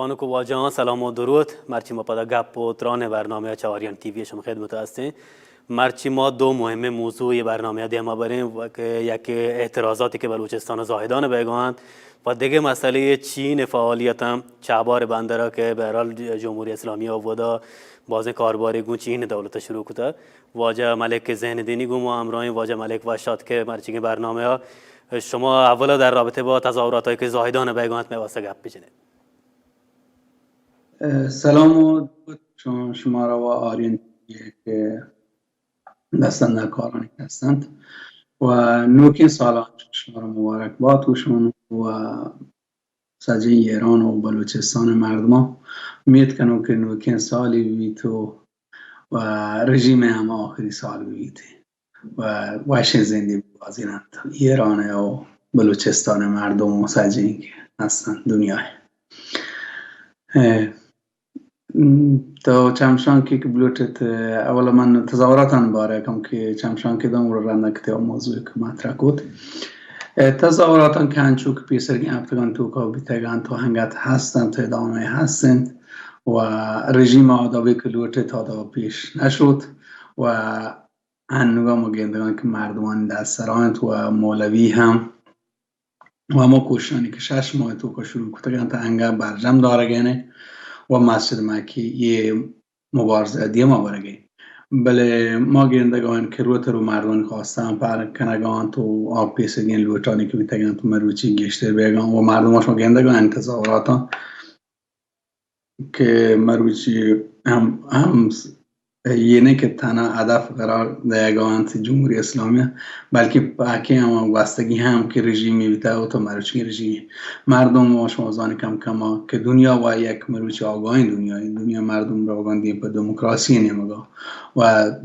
خانک و واجہاں، سلام و درود۔ مرچی ما پدا گپ و تران برنامہ چہ آریان ٹی وی شما خدمت ہستیں۔ مرچی ما دو مہمیں موضوع یہ برنامہ دیما بریں، و کہ یک اعتراضاتی کہ بلوچستان و زاہدان بیگا انت و دگہ مسئلہ چین فعالیتاں چابار بندر کہ بہرحال جمہوری اسلامی ودا بازیں کارباری گوں چین دولت شروع کتا۔ واجہ ملک زین دینی گوں ما ہمراہیں۔ واجہ ملک، وش آتکے مرچیگیں برنامہ۔ شما اولا در رابطہ با تظاہراتایی کہ زاہدان بیگا انت مئے واسطہ گپ بجنید۔ سلام و درود چون شما را و آرین ٹی وی کہ دستندہ کارانی کہ ہستنت و نوکیں سالان شما را مبارک بات و شما و سجیں ایران و بلوچستان مردمان۔ امید کنوں کہ نوکیں سالی بیت و، و رژیم ہم آخری سال بیت و وشیں زندگی بگوازیننت ایران و بلوچستان مردم و سجیں کہ ہستنت دنیا۔ تو چمشانکے کہ بلوٹت، اولا من تظاہراتان بارہ کم کہ چمشانکے داں گڑا رندا کہ تئی موضوع کہ مطرح کت۔ تظاہراتان کہ انچو کہ پیسرگیں ہفتگان توکا بیتگان تو ہنگت ہستنت، ادامہ ہستنت و رژیم آدابی کہ لوٹت آداب پیش نشوت و انوگا ما گندگان کہ مردمانی دست سرا انت و مولوی ہم و ہما کوششانی کہ شش ماہ توکا شروع کتگ انت، انگا برجم دارگین و مسجد مکی یہ مبارزہ دیما برگی۔ بلے ما گندگان کہ روت رو مردمانی خواستہ ہم پر کنگا انت و آ پیسگین لوٹانی کہ بیتگ انت مروچی گیشتر بیگان و مردم شما گندگان انت تظاہراتاں کہ مروچی ہم، ہم یہ نہ کہ تنہا ہدف قرار دیگا انت جمہوری اسلامی، بلکہ پاکیں ہم گوستگی ہم کہ رژیمی بیتا و تو مروچی رژیمی۔ مردم و شما زانی کم کم کہ دنیا و یک مروچی آگاہیں دنیا، دنیا مردم روگان دیم پہ دموکراسی نیمگا و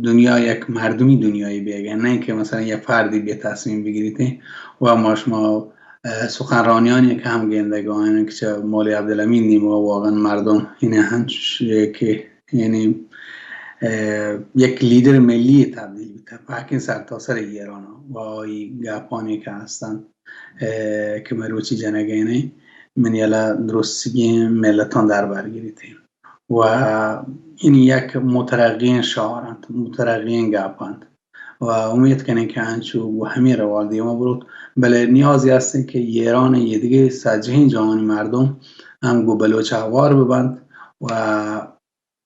دنیا یک مردمی دنیایی بیگا، نہ کہ مثلا یک فردی بے تصمیم بگیریت و ما شما اه، سخنرانیانی کہ ہم گندگا انت کہ چہ مولوی عبدالحمید نیمگا واقعا مردم یعنی ہنچ کہ یعنی، اه، یک لیڈر ملی تبدیل بیتا پاکیں سرتاسر ایران و آئی گپانی کہ ہستن، اه، کہ مروچی جنگین منی یلا درستگیں ملتان دربر گیریت و این یک مترقیں شعار انت، مترقیں گپ انت۔ و امید کنیں کہ انچو گوں ہمے روال دیما بروت، بلے نیازی ہستیں کہ ایران ء یہ دگہ سجہیں جہانی مردم ہم گوں بلوچ ہوار ببنت و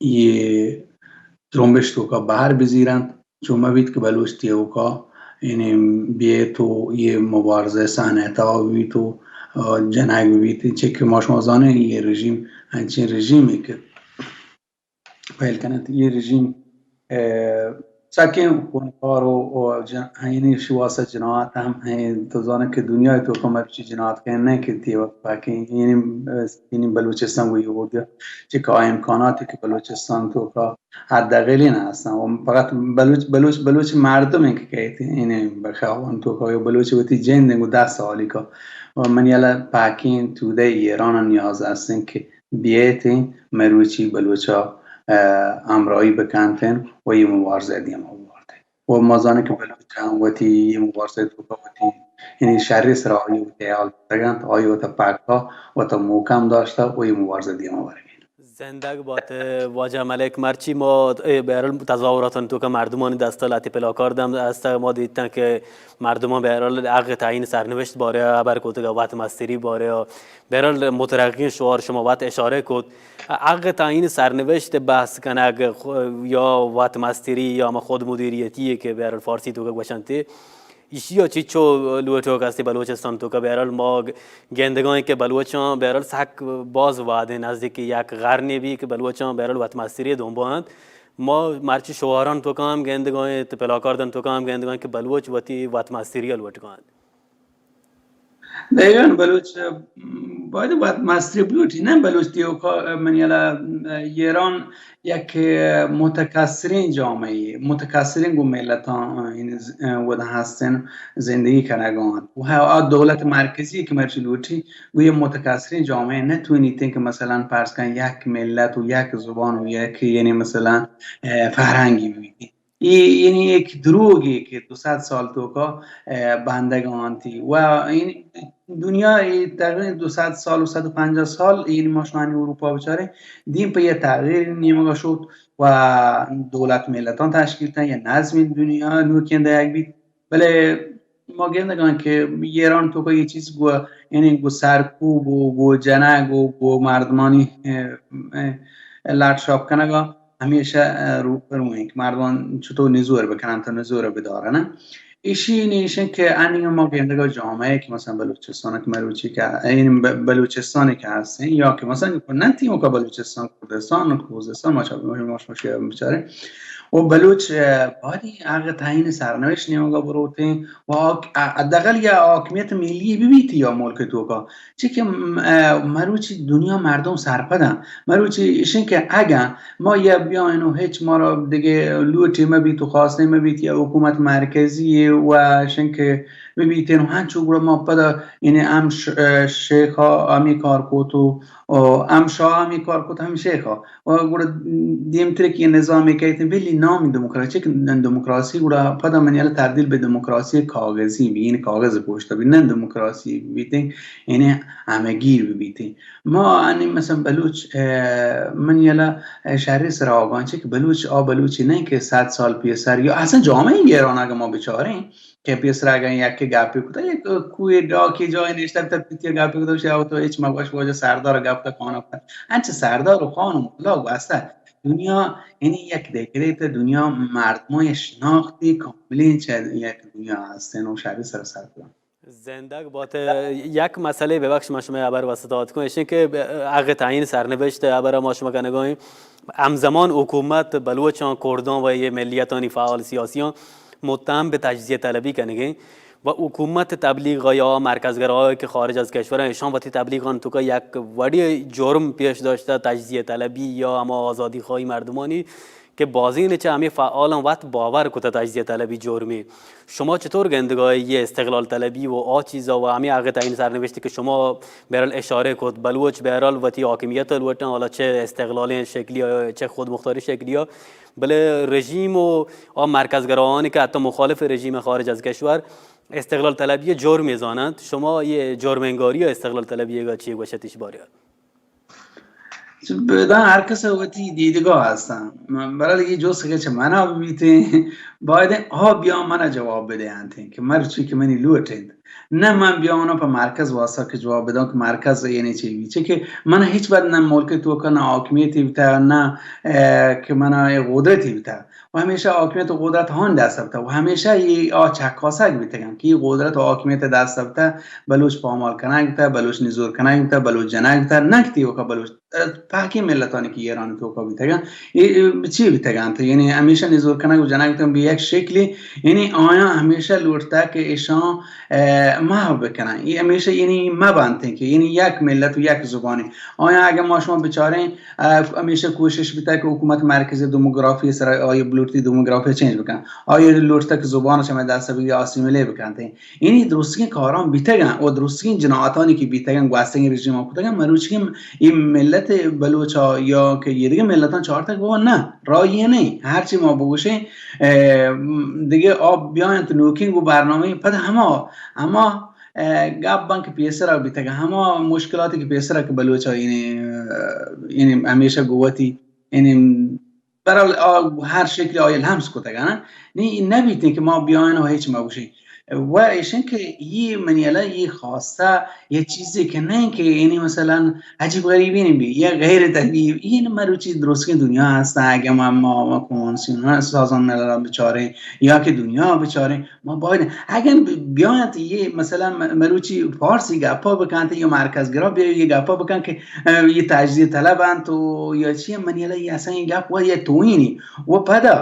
یہ ترمبش توکا بہر بزیرنت، چو مبیت کہ بلوچ تیوکا یعنی بیت و یہ مبارزہ صحنہ تہا ببیت و، آ، جنگ ببیت، چہ کہ ما شما زانیں یہ رژیم انچیں رژیمے کہ پہل کنت۔ یہ رژیم، اه، سکیں خونخوار و، و جن-، اینی شی واسطہ جنایت ہم ہیں۔ تو زانے کہ دنیا توکا مرچی جنایت کہیں نہ کہ تی وقت پاکیں، یعنی، اه، یعنی بلوچستان گو یہ ہو گیا، چہ کہ آ امکاناتی کہ بلوچستان توکا حداقلی نہ ہستن۔ و فقط بلوچ، بلوچ، بلوچ مردم ہیں کہ کہتے ہیں، یعنی بخیابان توکا یا بلوچ وتی جند ہیں گو دس سالی کا۔ و من یلا پاکیں تودہ ایران نیاز ہستن کہ بیایتیں مروچی بلوچا، اه، ہمراہی بکنتن و یہ مبارزہ دیما ببرتن۔ و ما زانیں کہ بلوچ ہم وتی یہ مبارزہ توکا وتی یعنی شری سرا آئی وتی حیال بوتگنت، آئی وتا پکا وتا محکم داشتہ و یہ مبارزہ دیما برگی۔ زندگ بات واجہ ملک۔ مرچی ما، اے، بہرحال تظاہراتانی توکا مردمانی دستا لہتے پلاکارد ہم ہستہ، ما دیتن کہ مردمان بہرحال حق تعیین سرنوشت بارے ہبر کتگ، وت مستری بارے بہرحال مترقیں شعار شما وت اشارہ کت۔ حق تعیین سرنوشت بحث کنگ خو-، یا وت مستری یا ہما خود مدیریتی کہ بہرحال فارسی توکا گوشنت، ایشی ء چچو لوٹوک است بلوچستان توکا؟ بہرحال ما گ-، گندگاں کہ بلوچاں بہرحال سک باز وہدیں نزدیک یک قرنے بی کہ بلوچاں بہرحال وت مستری دنبا انت۔ ما مرچی شوہران توکا ہم گندگاں، پلاکاردن توکا ہم گندگاں کہ بلوچ وتی وت مستری لوٹگاں۔ دقیقاً بلوچ، م، باید وت مستری بلوٹی، نہ بلوچ تیوکا، من یلا، م، ایران یک متکثریں جامعہ، متکثریں گو ملتاں، اه، این ز-، اه، ودا ہستن زندگی کنگا انت۔ و آ دولت مرکزی کہ مرچی لوٹی، گو یہ متکثریں جامعہ نتونیتیں کہ مثلاً فرض کن یک ملت و یک زبان و یک یعنی مثلاً، اه، فرہنگی بیتی۔ ای یعنی یک دروگی که دو صد سال توکا، اه، بندگان تی و این دنیا ای تقریباً دو صد سال و صد و پنجاه سال، یعنی ما شما اروپا بچارے، دیم په یه تغییر نیمگا شد و دولت ملتان تشکیل تن، یه نظم دنیا نوکین دیگ بیت. بله ما گندگان که ایران توکا یه چیز گو، یعنی گو سرکوب و گو جنگ و گو مردمانی، اه، اه، لٹ شاپ کنگا همیشه، اه، رو، روئیں که مردمان چطور نزور بکنن تا نزور بدارن. ایشی نیشن که انیگا ما گندگا جامعه که مثلاً بلوچستان که مروچی که این ب-، بلوچستانی که هستین یا که مثلاً نه تیمو که بلوچستان، کردستان، خوزستان، ما چا-، ما شما شیعه بیچاره و بلوچ، اه، باید این حق تعیین سرنوشت نیمگا بروتیں و حاک-، اه، حداقل یا حاکمیت ملی ببیت یا ملک توکا. چی که م-، اه، مروچی دنیا مردم سرپدن. مروچی ایشن که اگن ما یا بیاین و هیچ ما را دیگه لوٹی مبیت و خواسته مبیت یا حکومت مرکزی و ایشن که ببیتین و هنچو گڑا ما پدا یعنی ام ش-، اه، شیخا همی کار کوت و و ام شاه همی کار کت، ام شیخا. و گڑا دیمتر که نظامی که ایتن، بلی نام دموکراسی، که نن دموکراسی گڑا پدا من یلا تبدیل به دموکراسی کاغذی بی، یعنی کاغذ پوشتا بی، نن دموکراسی بیتن، یعنی همگیر بیتن. ما انی مثلاً بلوچ، اه، من یلا شهری سر آگان چه که بلوچ، آ بلوچی نه که صد سال پیسر یا اصلاً جامعه ایران اگه ما بچاریں، که پیسر اگاں یکے گپے کتا، یک کوئے ڈاکے جاہے نشتگ تا، پیتی گپے کتا، شیا تو ہچ مگوش، واجہ سردار گپ تا کانا کتا. انچہ سردار و خان و ملا گوستا. دنیا یعنی یک دگرے تا، دنیا مردمای شناختی کاملیں چہ یک دنیا ہستن و شری سر سر کن. زندگ بات. یک مسئلے ببخش، ما شما ہبر وسط آت کن، ایشیں کہ حق تعیین سرنوشت ہبر ما شما کنگا ایں. ہمزمان حکومت بلوچاں، کرداں و یہ ملیتانی فعال سیاسیاں متهم به تجزیه طلبی کنگیں و حکومت تبلیغ یا مرکزگرای که خارج از کشور، ایشان وتی تبلیغان توکا یک وڑی جرم پیش داشته، تجزیه طلبی یا اما آزادی خواهی مردمانی که بازین چه همے فعالان وت باور کته تجزیه طلبی جرمی. شما چطور گندگای یہ استقلال طلبی و آ چیزا و همے حق تعیین سرنوشتی که شما بہرحال اشارہ کت، بلوچ بہرحال وتی حاکمیت لوٹن، حالا چه استقلال شکلی یا چه خودمختاری شکلی یا، بلے رژیم و آ مرکزگرایانی که حتی مخالف رژیم خارج از کشور استقلال طلبی جرم می‌زانند، شما یہ جرم انگاری یا استقلال طلبی گا چی گوشت اش بارے؟ بدان ہر کس وتی دیدگاہ ہستن. من، برحال یہ جست کہ چہ منا ببیتیں، باید آ بیا منا جواب بدینتیں کہ مرچی کہ منی لوٹ انت. نہ من بیا آناں پہ مرکز واسطہ کہ جواب بداں کہ مرکز یعنی چی بی. چہ کہ من ہچ وقت نہ ملک توکا نہ حاکمیتی بوتا، نہ، اه، کہ منا اے قدرتی بوتا. و ہمیشہ حاکمیت و قدرت ہان دست بوتا. و ہمیشہ یہ آ چکاسگ بیتگن کہ یہ قدرت و حاکمیت دست بوتا، بلوچ پامال کنگ بوتا، بلوچ نزور کنگ بوتا، بلوچ جنگ بوتا، نہ کہ تیوکا بلوچ پاکیں ملتانی کہ ایران توکا بیتگن، اے، اے، چی بیتگن؟ تو یعنی ہمیشہ نزور کنگ و جنگ بیتگن بہ یک شکلی، یعنی آیاں ہمیشہ لوٹتا کہ ایشان، اه، محو بکنن. یہ ہمیشہ یعنی مبنتیں کہ یعنی یک ملت و یک زبانی. آیاں اگر ما شما بچاریں، اه، ہمیشہ کوشش بیتا کہ حکومت مرکزی دموگرافی سر آئی بلوٹتی دموگرافی چینج بکن. آئی لوٹتا کہ زبان شما دست بگی آسیمیلے بکنتیں. یعنی درستگیں کاراں بیتگن و درستگیں جنایتانی کہ بیتگن، گوستگیں رژیماں کتگن، مروچی اے ملت بلوچا یا کہ یہ دگہ ملتاں چارتگ بابا نہ، راہی نہیں. ہرچی ما بگوشیں، اه، دگہ آ بیاینت نوکیں گو برنامہ پد ہما، ہما، اه، گپ بن کہ پیسرا بیتگ، ہما مشکلاتی کہ پیسرا کہ بلوچا یعنی، اه، یعنی ہمیشہ گوتی، یعنی برحال آ ہر شکلی آئی لمس کتگ، نہ؟ نی، نہ بیتیں کہ ما بیاین و ہچ مگوشیں. و ایشن کہ یہ منی الا یہ خاصہ یہ چیزے کہ نہیں کہ یعنی مثلاً عجیب غریبی نہیں بی یا غیر طبیعی. یہ مروچی درستگیں دنیا ہستا، اگہ ما، ما، ما کنوانسیون، سازمان ملل بچاریں یا کہ دنیا بچاریں، ما باید اگن بیاینت یہ مثلاً م-، مروچی فارسی گپا بکنت یا مرکزگرا بیا یہ گپا بکن کہ، اه، یہ تجزیہ طلب انت و یا چی، منی الا یہ اصلاً یہ گپ و یہ توہینی و پدا،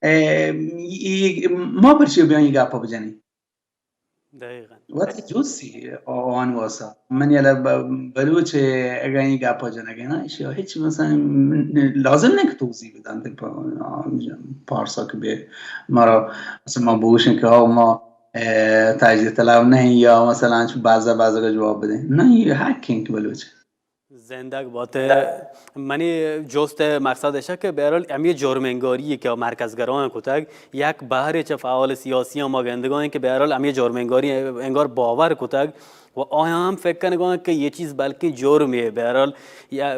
اه، یہ، یہ، ما پرچی بیان یہ گپا بجنیں؟ دقیقاً. وتی جستی آن واسا. منی الا ب-، بلوچ اگن یہ گپا جنگے نا، ایشی ہچ مثلاً لازم نہیں کہ توضیح بدن تے پا-، پارسا کہ بے مارا مثلاً ما بوشن کہ ہاو ما، اه، تجزیہ طلب نہیں یا مثلاً چو بعضا بعضا کا جواب بدیں. نہیں، یہ حق ہیں کہ بلوچ. زندگ بات. منی جست مقصد اش کہ بہرحال ہمے جرم انگاری کہ مرکزگراں کتگ، یک بہرے چہ فعال سیاسیاں ما گندگائیں کہ بہرحال ہمے جرم انگاری انگار باور کتگ و آیاں ہم فکر کنگائیں کہ یہ چیز بلکیں جرمے. بہرحال یا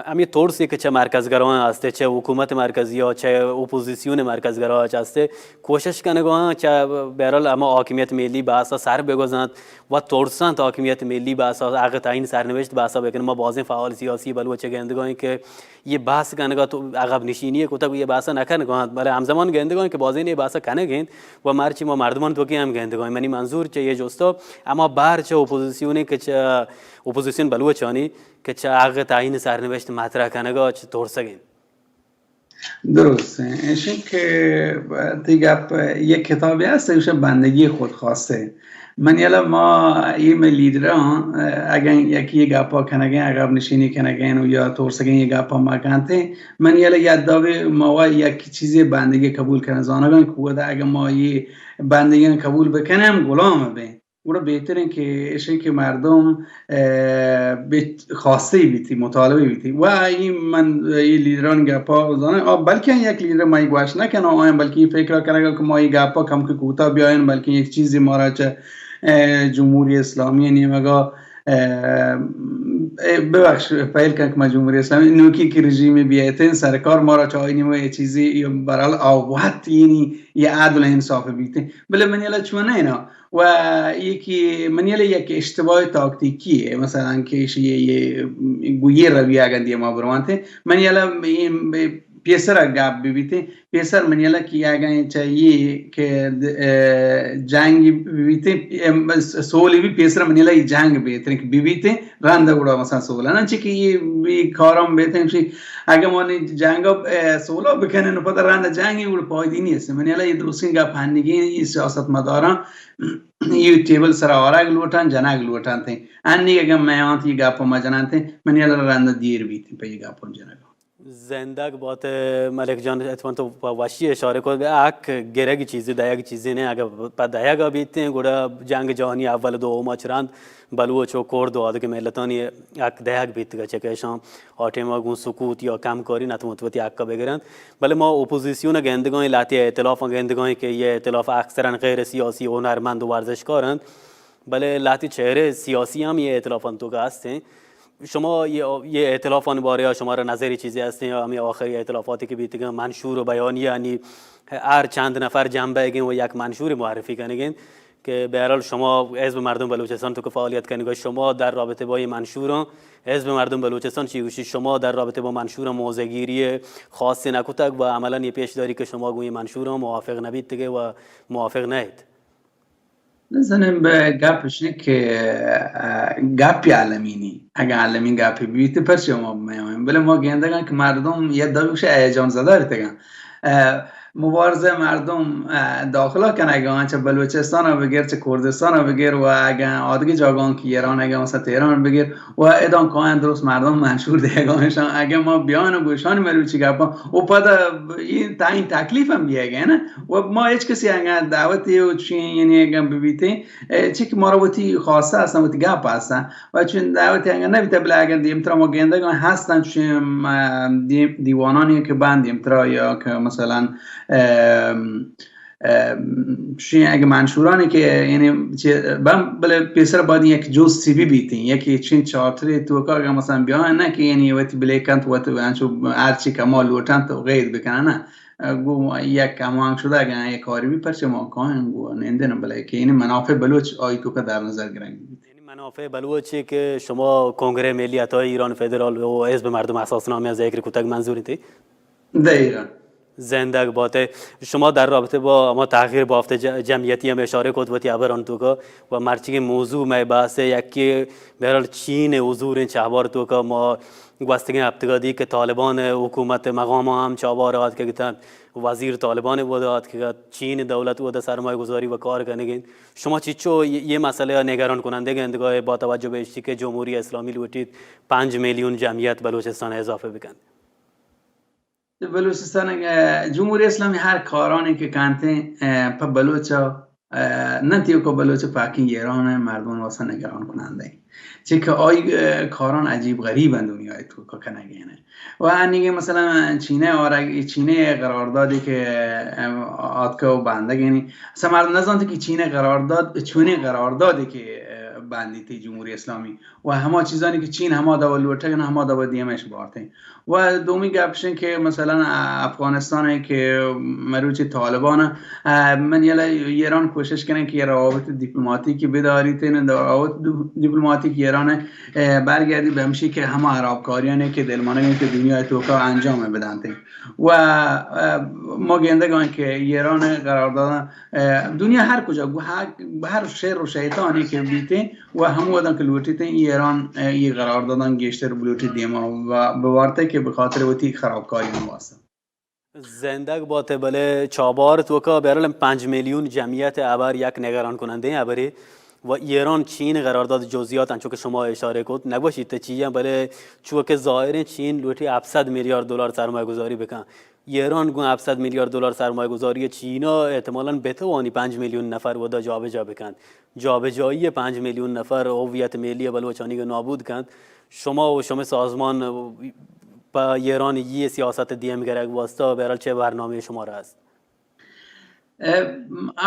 ہمے ترسے کہ چہ مرکزگراں ہستے، چہ حکومت مرکزی ء، چہ اپوزیسیون مرکزگراں چہ ہستے، کوشش کنگائیں چہ بہرحال ہما حاکمیت ملی بحث ء سر بگوزنت و ترسنت حاکمیت ملی بحث ء، حق تعیین سرنوشت بحث ء بکن. ما بازیں فعال سیاسی بلوچ گندگائیں کہ یہ بحث کنگا تو عقب نشینی کتگ و یہ بحث نہ کنگا انت، بلے ہمزمان گندگائیں کہ بازیں یہ بحث کنگ انت و مرچی ما مردمان توکی ہم گندگائیں. منی منظور چہ یہ جستا ہما بہر چہ اپوزیسیون کہ چہ اپوزیسیون بلوچانی کہ چہ حق تعیین سرنوشت مطرح کنگا چہ ترسگ انت. درست انت. ایشی کہ تئی گپ، یک کتابے ہست، ایشی بندگی خودخواسته. من یلا ما ای مئے لیڈراں، اگن یکی گپا کنگیں، عقب نشینی کنگیں و یا ترسگیں یہ گپا ما کنتے، من یلا یدابے ما وا یک چیزی بندگی قبول کنن. زانگان کہ ودا اگن ما یہ بندگی قبول بکنن، ہم غلام بیں. گڑا بہتر انت کہ ایش انت کہ مردم، اه، بہ خواستے بیتی، مطالبے بیتی. و این من، ای لیڈران گپا زاناں، آ، بلکہ یک لیڈر ما گوش نہ کناں، آیاں بلکہ این فکر کنگا کہ ما ای گپا کم کہ کوتا بیاین، بلکہ یک چیزی مارا چہ، اه، جمہوری اسلامی نیمگا، اه، اه، ببخش، پہل کن کہ ما جمہوری اسلامی نوکی کہ رژیم بیایتیں سرکار مارا چہ آئی نیمگا یہ چیزی یا برال آوات یعنی یہ عدل انصاف بیتیں. بلے من یلا چون نہ و یکی من یلا یک اشتباہ تاکتیکی ہے، مثلاً کہ ایشی یہ، یہ گویے رویہ اگن دیما بروانتے، من یلا پیسر گپ ببیتے، پیسر من یلا کہ اگن چاہیے کہ، اه، جنگ ببیتے، ام، سولی بھی پیسر من یلا یہ جنگ بہترین کہ ببیتے، رند گڑا مثلاً سولا. نہ چی کہ یہ، یہ کارم بہترین چی اگن وانی جنگ، اه، سولا بکنن و پدا رند جنگ گڑا پایدی نیست. من یلا یہ درستین گپ ہنگین یہ سیاست مداراں یہ ٹیبل سرا آرگ لوٹان، جنگ لوٹان تھے. انی اگن میں آنت یہ گپ ما جنان تھے، من یلا رند دیر بیت پہ یہ گپ جنگ. زندگ بات ملک جان، اتمن تو پہ وشی اشارہ کو، حق گرگ چیزی، دایگ چیزی نے. اگر پہ دایگ بیتیں گڑا جنگ جہانی اول دوم چرند بلوچ و کرد و آدگہ ملتانی حق دایگ بیتگ، چہ کہ اشاں آ ٹائما گوں سکوت یا کم کاری نتوانت وتی حق بگرنت. بلے ما اپوزیسیون گندگائیں، لہتے ائتلافاں گندگائیں کہ یہ ائتلاف اکثراً غیر سیاسی، ہنرمند و ورزشکار انت، بلے لہتے چہرے سیاسی ہم یہ ائتلافاں توکا ہستیں. شما یہ، یہ ائتلافان بارے شمارا نظری چیزی ہستیں؟ ہمیں آخری ائتلافاتی کہ بیتگاں، منشور و بیانیہ یعنی ہر چند نفر جمع بیگیں و یک منشور معرفی کنگیں. کہ بہرحال شما حزب مردم بلوچستان توکا فعالیت کنگا، شما در رابطہ با یہ منشوراں، حزب مردم بلوچستان چی گوشی، شما در رابطہ با منشوراں موضع گیری خاصی نکتگ و عملاً یہ پیش داری کہ شما گوں یہ منشوراں موافق نبیتگے و موافق نہ ایت؟ نزانم، بہ گپ اش کہ، اه، گپ عالمینی، اگہ عالمین گپ بیت پرچہ ما میاں، بلے ما گندگاں کہ مردم یہ دبی گوش ہیجان زدہ بیتگاں. اه، مبارزہ مردم، اه، داخلہ کنگ ء آں، چہ بلوچستان ء بگر، چہ کردستان ء بگر و اگاں آدگہ جاگہاں کہ ایران، اگاں مثلاً تہران بگر و اداں کایاں درست مردم منشور دیگ ء آں. اگاں ما بیان و گوشان مروچی گپاں و پدا ب-، این تعیین تکلیف ہم بیگ ء نا و ما ہچ کسی اگاں دعوتی و چی یعنی اگاں ببیتیں، اے، چی کہ مارا وتی خواسته ہستن، وتی گپ ہستن. و چون دعوت انگا نبیت، بلے اگر دیمترا ما گندگان ہستن، چون، اه، دی-، دیوانانی که بند دیمترا یا که مثلاً، اه، اه، چون اگه منشورانی که یعنی چه بم، بلے پیسر باید یک جستی بی بیتین، یکی چین چارتری توکا اگه مثلاً بیان نه که یعنی وتی بلیکنت وتی انچو هرچی که ما لوٹن تو قید بکنن، نه. گو یک کمانگ شده اگه یک کاری بی پرچه ما کاین گو نندن، بلے که یعنی منافع بلوچ آئی توکا در نظر گرنگ بیت. یعنی منافع بلوچی که شما کنگره ملی عطای ایران فدرال و حزب مردم اساسنامه ذکر کتگ منظور انت؟ دقیقاً. زندگ باتے. شما در رابطہ با ہما تغییر بافت ج-، جمعیتی ہم اشارہ کت وتی ہبران توکا و مرچی موضوع مئے بحث ہے یکی بہرحال چین حضور چہبار توکا ما گوستگیں ہپتگا دی کہ طالبان حکومت مقام ہم چہبار آتکگ اتنت، وزیر طالبان ودا آتکگ ات، چین دولت ودا سرمایہ گذاری و کار کنگ انت. شما چیچو یہ، یہ مسئلہ نگران کنندگ انت گوئے با توجہ بہ اشی کہ جمہوری اسلامی لوٹیت پنج میلیون جمعیت بلوچستان اضافہ بکنت؟ بلوچستان، اه، جمہوری اسلامی ہر کارانی کہ کنتیں، اه، پہ بلوچا اه، نہ تیوکا بلوچ، پاکیں ایران ءِ مردم واسطہ نگران کنندہ ایں۔ چہ کہ آئی، اه، کاران عجیب غریب ایں دنیا ءِ توکا کنگ ءَ ایں۔ و انیگہ مثلاً چین ءِ آرگ، چین ءِ قراردادی کہ، اه، آتکہ و بندگ ایں۔ اصلاً مردم نزانت کہ چین ءِ قرارداد، چونیں قراردادی کہ، اه، بندیت جمہوری اسلامی و ہما چیزانی کہ چین ہما دوا لوٹگ ءَ ایں، ہما دوا دیمش بارت ایں۔ و دومی گپ اش ایں کہ مثلاً افغانستان ءَ کہ مروچی طالبان ءَ، من یلہ ایران کوشش کنیں کہ روابط دیپلماتیکی بداریت، روابط دیپلماتیک ایران ءَ برگردی بہ ہمشی کہ ہما خرابکاریانی کہ دلمانگ ایں کہ دنیا ءِ توکا انجام بدنت۔ و ما گندگ ءَ ایں کہ ایران ءِ قرارداداں، دنیا ہر کجا، ہر، ہر شر و شیطانی کہ بیت ایں، و ہموداں کہ لوٹیت ایں ایران، اه، اے قرارداداں گیشتر بلوٹی دیما و بوارت کہ بہ خاطر وتی خرابکاریانی واسطہ۔ زندگ بات ئے، بلے چابہار توکا بہرحال پنچ میلیون جمعیت ءِ ہبر یک نگران کنندہ ایں ہبرے و ایران چین قرارداد جزئیات انچو کہ شما اشارہ کت نگوشیت چی ایں، بلے چو کہ ظاہر ایں چین لوٹی ہپت صد میلیارد دلار سرمایہ گذاری بکن۔ ایران گوں ہپت صد میلیارد دلار سرمایہ گذاری چین ءَ احتمالاً بتوانی پنچ میلیون نفر ودا جابجا بکنت۔ جابجائی پنچ میلیون نفر ہویت ملی بلوچانی ءَ نابود کنت۔ شما و شمئے سازمان پہ ایران ءِ اے سیاست ءِ دیم گرگ واسطہ بہرحال چہ برنامہ شما را است؟ اه،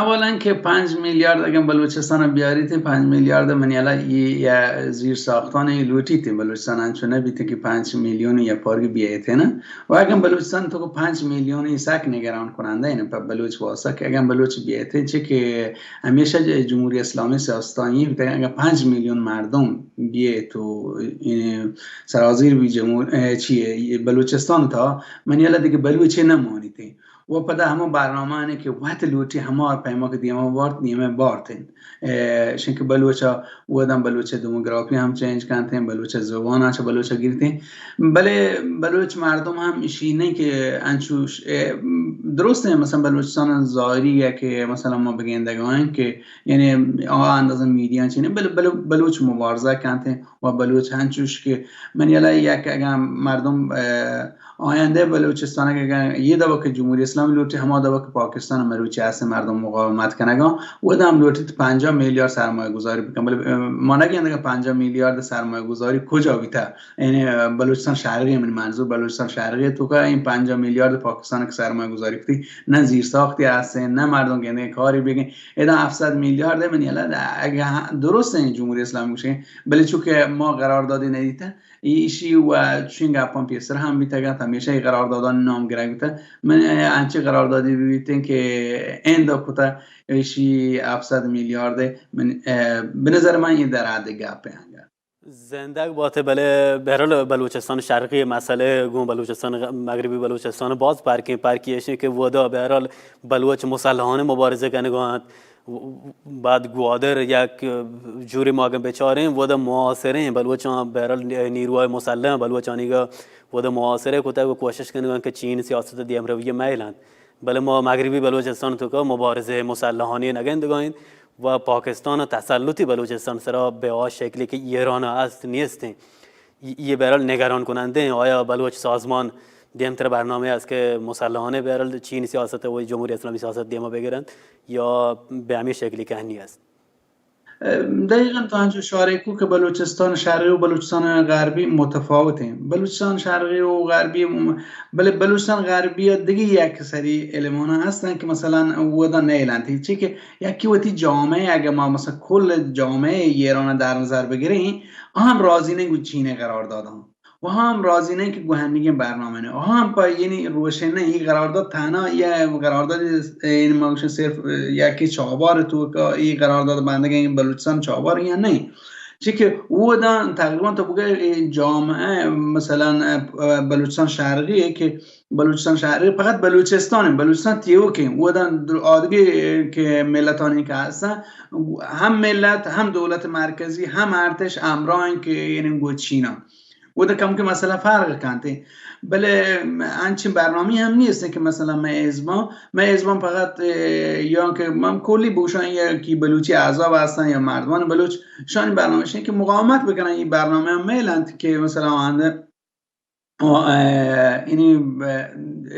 اولاً کہ پنچ میلیارد اگاں بلوچستان ءَ بیاریت، پنچ میلیارد منی ہیال ءَ اے یا زیر ساختانی لوٹیت، بلوچستان انچو نہ بیت کہ پنچ میلیون یا پارگ بیایت نا۔ و اگاں بلوچستان ءِ توکا پنچ میلیون، اے سک نگران کنندہ ایں پہ بلوچ واسطہ کہ اگاں بلوچ بیایت، چہ کہ ہمیشہ ج-، جمہوری اسلامی سیاستانی بیت، اگاں پنچ میلیون مردم بیایت و، اه، سرازیر بی جمہور-، اه، چی، بلوچستان ءِ تہا، منی ہیال ءَ دگہ بلوچے نہ مانیت۔ و پدا ہما برنامہ آنی کہ وت لوٹی ہما پیما کہ دیما بارت، دیما بارت ایں۔ اه، شنکہ بلوچ ءَ، اوداں بلوچ ءِ ڈیموگرافی ہم چینج کنت ایں، بلوچ ءِ زبان ءَ چہ بلوچ ءَ گرت ایں۔ بلے بلوچ مردم ہم اشی نہ ایں کہ انچوش، اه، درست ایں، مثلاً بلوچستان ءِ ظاہری ایں کہ مثلاً ما بگندگ ءَ ایں کہ یعنی آ اندازہ میڈیا چی نہ ایں، بل-، بل-، بلوچ مبارزہ کنت ایں و بلوچ انچوش کہ منی ہیال ءَ یک اگاں مردم، اه، آیندہ بلوچستان ءَ اگاں اے دوا کہ جمہوری اسلامی لوٹی، ہما دوا کہ پاکستان ءَ مروچی ہست مردم مقاومت کنگ ءَ ایں، ودا ہم لوٹیت پنجاہ میلیارد سرمایہ گذاری بکن۔ بلے، اه، ما نگندگ ءَ پنجاہ میلیارد سرمایہ گذاری کجا بیتا؟ یعنی، اه، بلوچستان شرقی، من منظور بلوچستان شرقی ءِ توکا ایں پنجاہ میلیارد پاکستان ءَ کہ سرمایہ گذاری کتی، نہ زیر ساختی ہست ایں، نہ مردم گندگ ءَ کاری بگیں۔ ادا ہپت صد میلیارد ایں، منی ہیال ءَ اگاں درست ایں جمہوری اسلامی گوشیں، بلے چونکہ ما قراردادی ندیتہ، ایشی و چین گپاں پیسر ہم بیتگ اَنت، ہمیشہ اے قراردادانی نام گرگ بیتگ۔ من انچیں قراردادی ببیتیں کہ ہند ءَ کتہ، ایشی ہپت صد میلیارد، من، اه، بہ نظر من اے در حد گپ ایں انگت۔ زندگ بات ئے، بلے بہرحال بلوچستان شرقی مسئلہ گوں بلوچستان غ-، مغربی بلوچستان باز پرکیں، پرکی ایش ایں کہ ودا بہرحال بلوچ مسلحانہ مبارزہ کنگ ءَ اَنت۔ و-، بعد گوادر یک جوری ما اگاں بچاریں، ودا معاصریں بلوچاں، بہرحال نیروهای مسلح بلوچانی گا ودا محاصرہ کتگ و کوشش کنگ ءَ اَنت کہ چین سیاست ءِ دیمروی ءَ مئیل اَنت۔ بلے ما مغربی بلوچستان ءِ توکا مبارزہ مسلحانی نگندگ ءَ ایں و پاکستان ءِ تسلطی بلوچستان ءِ سرا بہ آ شکلی کہ ایران ءَ است نیست ایں۔ ای-، اے بہرحال نگران کنندہ ایں۔ آیا بلوچ سازمان دیمتر برنامہ است کہ مسلحانہ بہرحال چین سیاست و جمہوری اسلامی سیاست دیما بگرنت یا بہ ہمے شکلی کہ ہنی است؟ دقیقاً تو انچو اشارہ کو کہ بلوچستان شرقی و بلوچستان غربی متفاوت ایں۔ بلوچستان شرقی و غربی م-، بلے بلوچستان غربی ءَ دگہ یک سری علمانا ہستن کہ مثلاً اودا نیلنت، چی کہ یکی وتی جامعہ، اگہ ما مثلاً کل جامعہ ایران در نظر بگریں، آ ہم راضی نہ ایں گوں چین قرارداداں۔ و ہم راضی نہ ایں کہ گوہنگیں برنامہ نہ، و ہم پہ یعنی روشن نہ ایں، اے قرارداد تہنا یا قرارداد، یعنی ما گوشن صرف یکی چابہار توکا اے قرارداد بندگ ایں، بلوچستان چابہار یا نہ ایں۔ چی کہ اودا تقریباً تو بگوش اے جامعہ مثلاً بلوچستان شرقی ایں کہ بلوچستان شرقی فقط بلوچستان ایں، بلوچستان تیوک ایں، اودا آدگہ کہ ملتانی کہ ہستن، ہم ملت، ہم دولت مرکزی، ہم ارتش ہمراہ ایں کہ یعنی گوں چینا۔ اودا کمکے مسئلہ فرق کنت۔ بلے انچیں برنامہ ہم نیست کہ مثلاً مئے حزباں، مئے حزباں فقط، اه، یا کہ من کلی بگوشاں یا کہ بلوچی احزاب ہستن یا مردمان بلوچ، شانی برنامہ اش ایں کہ مقاومت بکنن، اے برنامہ ہم میل اَنت کہ مثلاً آنده ء، اینی، ء،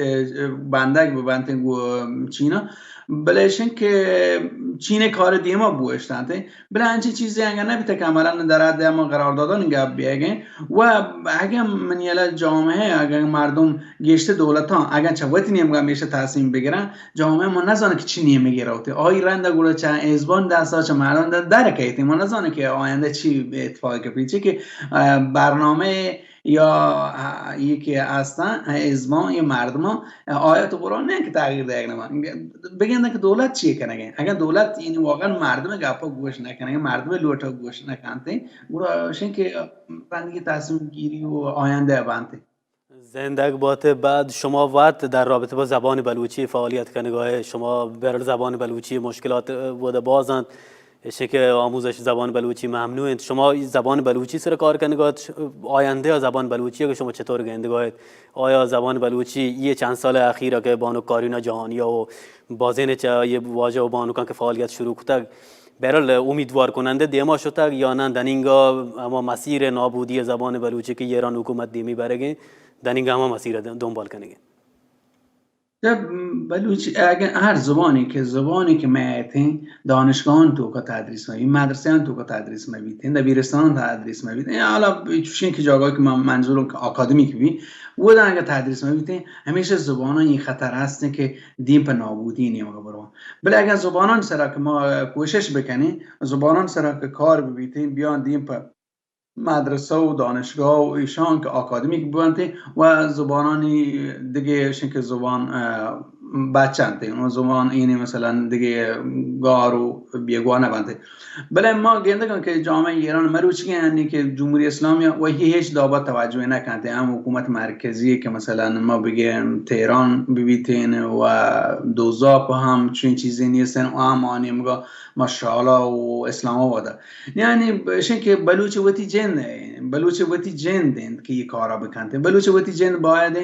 ء، بندگ بہ بنت گوں چین ء، بلے ایشن کہ چین ء کار دیما بوشتنت، بلے انچیں چیزے اگاں نہ بیتگ کہ عملاً در حد ہما قراردادانی گپ بیگ ء و اگاں منی یلہ جامعہ، اگاں مردم گیشتر دولتاں اگاں چہ وتی نیمگا ہمیشہ تصمیم بگرن، جامعہ ما نزانیں کہ چی نیمگے روت، آئی رند گڑا چہ حزبان دستا، چہ مردم در کیت، ما نزانیں کہ آینده چی اتفاق کپیت، چی کہ، ء، برنامہ یا ای کہ استن، حزبان یا مردمان، آیا تو قرآن نه که تغییر دهگ نبن. بگندن که دولت چی کنگه؟ اگر دولت یعنی واقعاً مردم گپا گوش نکنگه، مردم لوٹا گوش نکنته، گڑا شین که رندگی تصمیم گیری و آینده بنته. زندگ بات. بعد شما وت در رابطه با زبان بلوچی فعالیت کنگاه، شما بر زبان بلوچی مشکلات بوده بازند، ایشی که آموزش زبان بلوچی ممنوع انت. شما زبان بلوچی سر کار کنگات، آینده زبان بلوچی که شما چطور گندگایت؟ آیا زبان بلوچی یه چند سال اخیر که بانو کارینا جهانیا و بازین چه یه واجه و بانوکان که فعالیت شروع کتگ، برال امیدوار کننده دیما شتگ یا نه؟ دنینگا اما مسیر نابودی زبان بلوچی که ایران حکومت دیمی برگیں، دنینگا اما مسیر دنبال کنگیں. بلوچی، اگه هر زبانی که، زبانی که مئیتیں دانشگاهان توکا تدریس مبی، مدرسه‌ان توکا تدریس مبیتیں، دبیرستانان تدریس مبیتیں، حالا چوشیں که جاگاهی که من منظورم که آکادمیک بی، ودا اگه تدریس مبیتیں، همیشه زبانان این خطر هستیں که دیم په نابودی نیمگا برو. بلے اگه زبانان سرا که ما کوشش بکنیں، زبانان سرا که کار ببیتیں، بیان دیم په مدرسه و دانشگاه و ایشان که آکادمیک ببنتیں و زبانانی دگه ایشن که زبان، اه، بچنتیں، اون زبان اینی مثلاً دگه گار و بیگواه نبنتیں. بلے ما گندگاں کہ جامعہ ایران مروچی یعنی کہ جمہوری اسلامی و ہی ہیچ دابا توجہ نہ کنت، ہم حکومت مرکزی کہ مثلاً ما بگیں تہران ببیتین و دوزاپ ہم چین چیزی نیستن و ہم آنی مگا ما شالا و اسلام آباد. یعنی ایشن کہ بلوچ وتی جند، بلوچ وتی جند انت کہ یہ کارا بکنت. بلوچ وتی جند باید،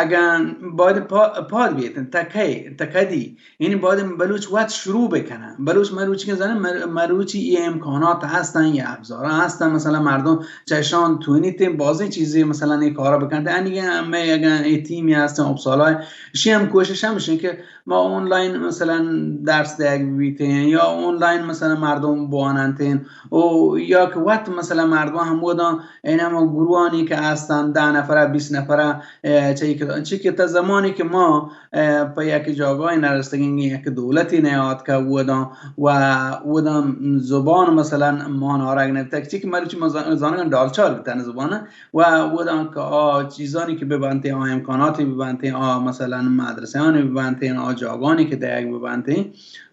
اگاں باید پا-، پاد بیتن، تا کئی، تا کدی؟ یعنی باید بلوچ وت شروع بکنن. بلوچ مروچی که زنن، مر-، مروچی یہ امکانات هستن، یہ ابزارا هستن، مثلاً مردم چشان تونیتیں بازیں چیزی مثلاً یہ کارا بکنت. انیگه ہمے اگاں یہ تیمی هستن اپسالای، شی ہم کوشش ہم شن کہ ما آنلاین مثلاً درس دیگ بیتیں یا آنلاین مثلاً مردم بواننتیں و یا کہ وت مثلاً مردم ہم بودن، این ہم گروہانی کہ هستن، ده نفره، بیست نفره، اه، چی کہ، چی کہ تا زمانی کہ ما، اه، په یک جاگاهی نرستگیں، یک دولتی نیاتکه اودان و اودان زبان مثلاً مان آرگ نبیتگ، چی کہ مروچی ما زان-، زانگان ڈالچار بیتن زبان و اودان که آ چیزانی که ببنتیں، آ امکاناتی ببنتیں، آ مثلاً مدرسه‌انی ببنتیں، آ جاگانی که دیگ ببنتیں،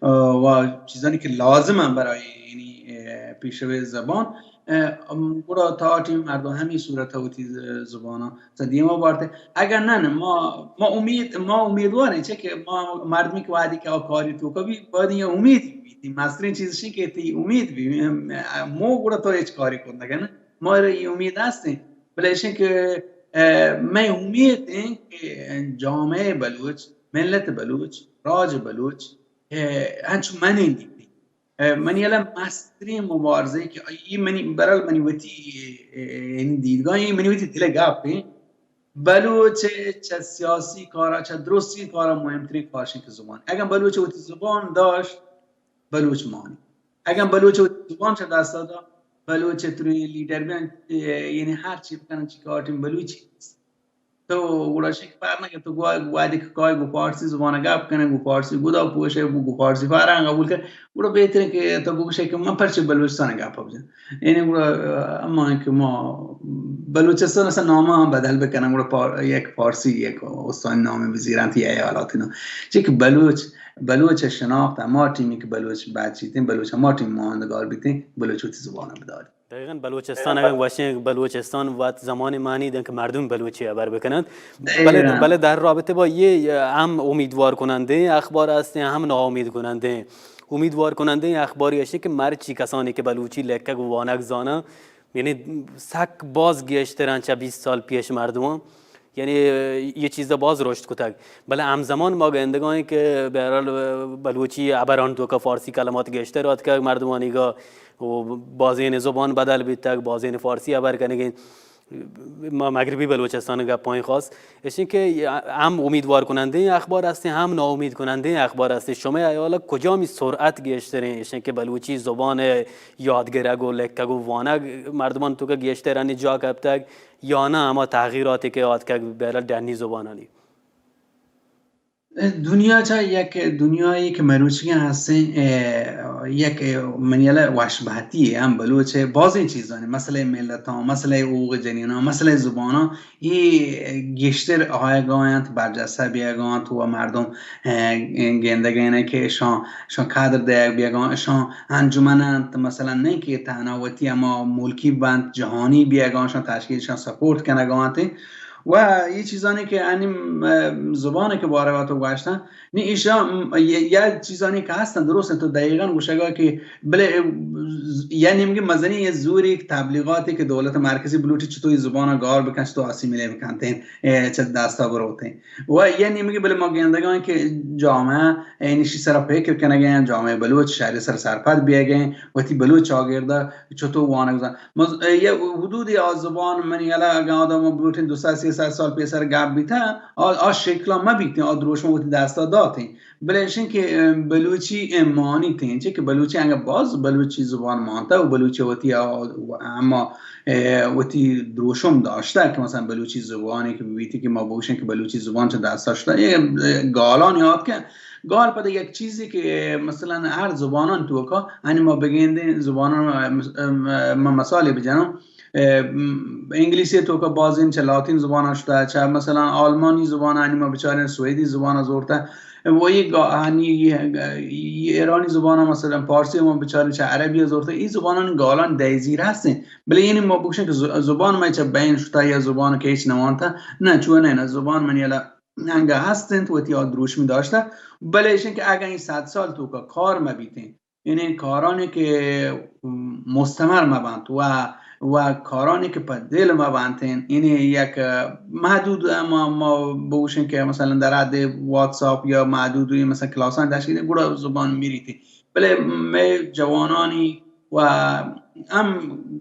اه، و چیزانی که لازم هم برای یعنی، اه، پیشوی زبان، اه، ام، گڑا تا ٹیم مردم ہمی صورت وتی ز-، زباناں چہ دیما بارت. اگر نہ، نہ، ما، ما امید، ما امیدواریں چہ کہ ما مردمی کہ وہدی کہ آ کاری توکا بی، باید یہ امید بیت. مسترین چیز شی کہ تی امید بی، ام، مو گڑا تو ہچ کاری کن نہ کن. ما را یہ امید ہستیں. بلے ایشیں کہ، اه، میں امید ہیں کہ جامعہ بلوچ، ملت بلوچ، راج بلوچ، اه، انچو منی نیتی. اه، منی یلہ مسترین مبارزے کہ ای منی، برال منی وتی، اه، اه، دیدگاہ، ای منی وتی دل گپ ہیں. بلوچ چہ سیاسی کارا، چہ درستی کارا مہمترین کارش کہ زبان. اگاں بلوچ وتی زبان داشت، بلوچ مانی. اگاں بلوچ وتی زبان چہ دست دا، بلوچ تری لیڈر بیان، اه، یعنی ہر چی بکنن چی کارٹیں بلوچی. تو گڑا شک پر نہ کہ تو گوا-، وہدے کہ کائے گو فارسی زبان گپ کنه، گو فارسی گدا پوشه، گو، گو فارسی فرهنگ قبول کنه، گڑا بہترین کہ تو بگوشے کہ من پرچہ بلوچستان گپ بجن. یعنی گڑا، اه، اما کہ ما بلوچستان اصلا نام ہم بدل بکنن، گڑا پا-، یک فارسی، یک استان نام بزیرن تی ایالات نا. چی کہ بلوچ، بلوچ شناخت ہما ٹیمی کہ بلوچ بچیتیں، بلوچ ہما ٹیم ماندگار بیتیں، بلوچ وتی زبان بداری. دقیقاً بلوچستان اگاں گوشیں، بلوچستان وت زمان معنی دن کہ مردم بلوچی خبر بکنند. بلے، بلے در رابطے با یہ ہم امیدوار کنندے اخبار ہستیں، ہم ناامید کنندے. امیدوار کنندے اخباری ہستیں کہ مرچی کسانی کہ بلوچی لکگ و وانگ زاناں، یعنی سک باز گیشترن چہ بیست سال پیش مردمان. یعنی یہ چیزا باز رشد کتگ. بلے ہمزمان ما گندگاہیں کہ بہرحال بلوچی ہبران توکا فارسی کلمات گیشتر آتکگ مردمانیگا و بازین زبان بدل بیتگ، بازین فارسی ہبر کنگیں. ما مغربی بلوچستان گپانی خاص، ایشیں کہ ہم امیدوار کنندیں اخبار ہستیں، ہم ناامید کنندیں اخبار ہستیں. شمئے حیال کجامی سرعت گیشتریں؟ ایشیں کہ بلوچی زبان یادگرگ و لکگ و وانگ مردمان توکا گیشتر انی جا کپتگ، یا نہ ہما تغییراتی کہ آتکگ بہرحال ڈنی زبانانی؟ دنیا چہ یک دنیایے کہ مروچیگیں ہستیں، اے، یک، اے، منی ہیالا وشبہتی ہم بلوچ ءِ بازیں چیزانی، مسئلہ ملتاں، مسئلہ حقوق جنیناں، مسئلہ زباناں، اے گیشتر آیگا انت، برجستہ بیگا انت و مردم، اے، گندگا انت کہ اشاں، اشاں قدر دیگ بیگا، اشاں انجمن انت، مثلاً نہ کہ تہنا وتی ہما ملکی بنت، جہانی بیگا، اشاں تشکیل، اشاں سپورٹ کنگا انت. و اے چیزانی کہ انی، م، زبان کہ باروا تو گوشتن، نی ایشاں، م، یا، یا چیزانی کہ ہستن، درست انت، تو دقیقاً گوشگا کہ بلے، م، یا نیمگی مزنی یا زوری تبلیغاتی کہ دولت مرکزی بلوٹی چطور زبان گار بکن، چطور آسیمیلے بکنتیں، اے، چہ دستا بروتیں. و یا نیمگی بلے ما گندگان کہ جامعہ، اے، نشی سر فکر کنگے، جامعہ بلوچ شہری سر سرپد بیگے، وتی بلوچ چاگرد چطور وانگ زان. مز-، اے، یه حدودی آ زبان منی یلا اگاں آدم بلوٹیں دو سد سیصد سال پیسر گپ بیتا، آ، آ شکلا مہ بیتیں، آ دروشم وتی دستا داتیں. بلے اشیں کہ، اے، بلوچی، اے، مانیتیں، چہ کہ بلوچی انگا باز بلوچی زبان مانتا و بلوچی وتی آ، اما، اے، وتی دروشم داشتا کہ مثلاً بلوچی زبانی کہ بیتی کہ ما بوشیں کہ بلوچی زبان چہ دستا شتا. اے، اے، گالان یاد کہ گال پدا یک چیزی کہ، اے، مثلاً ہر زبانان توکا، انی ما بگندیں زبانان، اے، مس-، اے، ما مثالی بجنم، اے، م، انگلیسی توکا بازیں چہ لاتین زبان شتا، چہ مثلاً آلمانی زبان، انی ما بچاریں سویدی زبان زورتا. و یہ گا-، انی یہ، یہ ایرانی زبان مثلاً پارسی ما بچاریں چہ عربی زورتا. ای زبانان گالان دیزیر ہستیں. بلے یعنی ما بگوشیں کہ ز-، زبان ما چہ بین شتا یا زبان کہ ہچ نوانتا، نہ، چو نہ، نہ، زبان منی یلا انگا ہستیں، وتی آ دروشمی داشتا. بلے اشیں کہ اگاں این صد سال توکا کار مہ بیتیں، یعنی کارانی کہ مستمر مہ بنت و، و کارانی کہ پہ دل مہ بنتیں، یعنی یک محدود ما، ما بگوشیں کہ مثلاً در حد واتساپ یا محدود مثلاً کلاسان داشت، گڑا زبان میریتی. بلے مئے جوانانی و ہم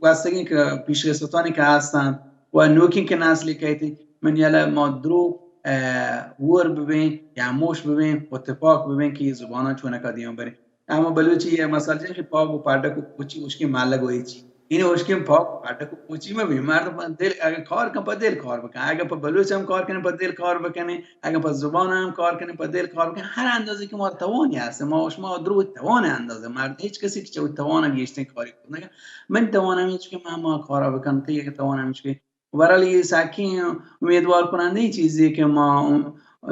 گوستگیں کہ پیشکسوتانی کہ ہستن و نوکیں کہ نسلی کیتی، من یلا ما درو، اہ، ہور ببیں یا موش ببیں و تپاک ببیں کہ یہ زبانان چونکا دیما بریں. اما بلوچی یہ مسئلہ چہ کہ پاگ و پڈک و پوچی اشکیں ملگ و ہچی. این اشکیں پاگ و پڈک و پوچی مہ بی، مردم پہ دل، اگر کار کن، پہ دل کار بکن. اگر پہ بلوچ ہم کار کنیں، پہ دل کار بکنیں. اگر پہ زبان ہم کار کنیں، پہ دل کار بکنیں، ہر اندازے کہ ما توانی ہست، ما و شما درو توان اندازے، مرد ہچ کسی کہ چہ توان گیشتریں کاری کت نکن. من توان ہمیش کہ ما، ما کارا بکن، تئی اگر توان ہمیش کہ بہرحال، یہ سکیں امیدوار کنندیں چیزے کہ ما،